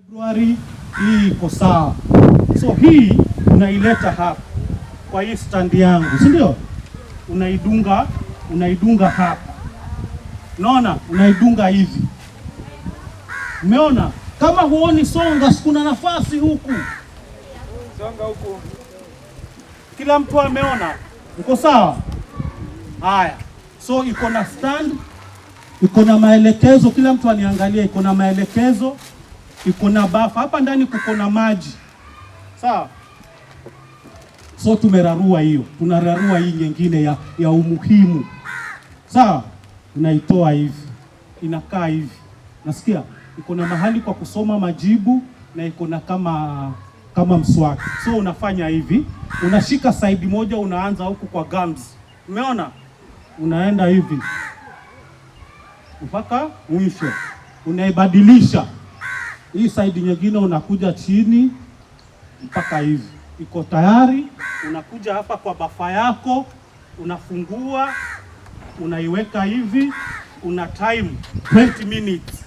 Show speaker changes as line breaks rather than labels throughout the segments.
Februari, hii iko sawa. So hii unaileta hapa kwa hii stand yangu, si ndio? Unaidunga, unaidunga hapa, unaona, unaidunga hivi. Umeona? Kama huoni songa, kuna nafasi huku.
Songa huku.
Kila mtu ameona? Uko sawa? Haya, so iko na stand, iko na maelekezo. Kila mtu aniangalie, iko na maelekezo, iko na bafa hapa ndani, kuko na maji, sawa? So tumerarua hiyo, tunararua hii nyingine ya umuhimu, sawa? Unaitoa hivi, inakaa hivi, nasikia iko na mahali kwa kusoma majibu na iko na kama mswaki. So unafanya hivi, unashika side moja, unaanza huku kwa gums, umeona? Unaenda hivi mpaka mwisho, unaibadilisha hii side nyingine, unakuja chini mpaka hivi, iko tayari. Unakuja hapa kwa bafa yako, unafungua, unaiweka hivi, una time 20 minutes,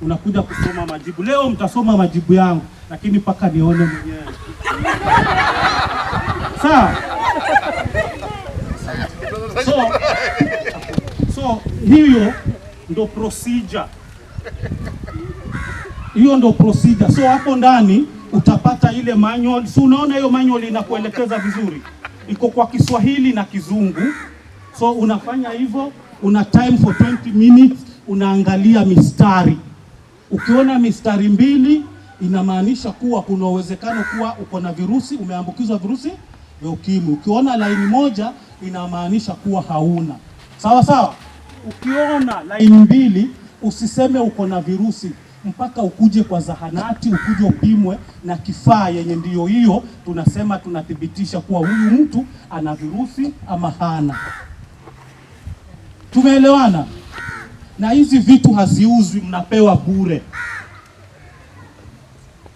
unakuja kusoma majibu. Leo mtasoma majibu yangu, lakini mpaka nione mwenyewe. Sawa? So hiyo ndo procedure, hiyo ndo procedure. So hapo ndani utapata ile manual. So unaona hiyo manual inakuelekeza vizuri, iko kwa Kiswahili na Kizungu. So unafanya hivyo, una time for 20 minutes, unaangalia mistari. Ukiona mistari mbili inamaanisha kuwa kuna uwezekano kuwa uko na virusi, umeambukizwa virusi vya ukimwi. Ukiona laini moja inamaanisha kuwa hauna. Sawa sawa. Ukiona laini mbili usiseme uko na virusi mpaka ukuje kwa zahanati, ukuje upimwe na kifaa yenye ndiyo hiyo tunasema tunathibitisha kuwa huyu mtu ana virusi ama hana. Tumeelewana? Na hizi vitu haziuzwi, mnapewa bure.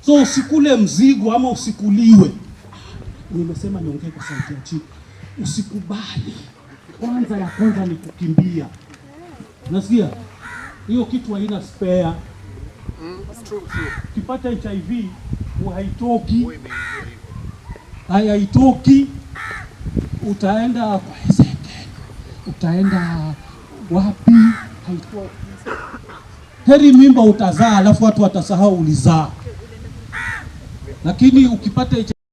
So usikule mzigo ama usikuliwe. Nimesema niongee kwa sauti ya chini. Usikubali. Kwanza ya kwanza ni kukimbia. Unasikia? Hiyo kitu haina spare.
It's true, true.
Ukipata HIV haitoki,
Wewe imeingia hivyo.
Haitoki. Utaenda kwa Ezekiel, utaenda wapi? Haitoki. Heri mimba utazaa, alafu watu watasahau ulizaa, lakini ukipata HIV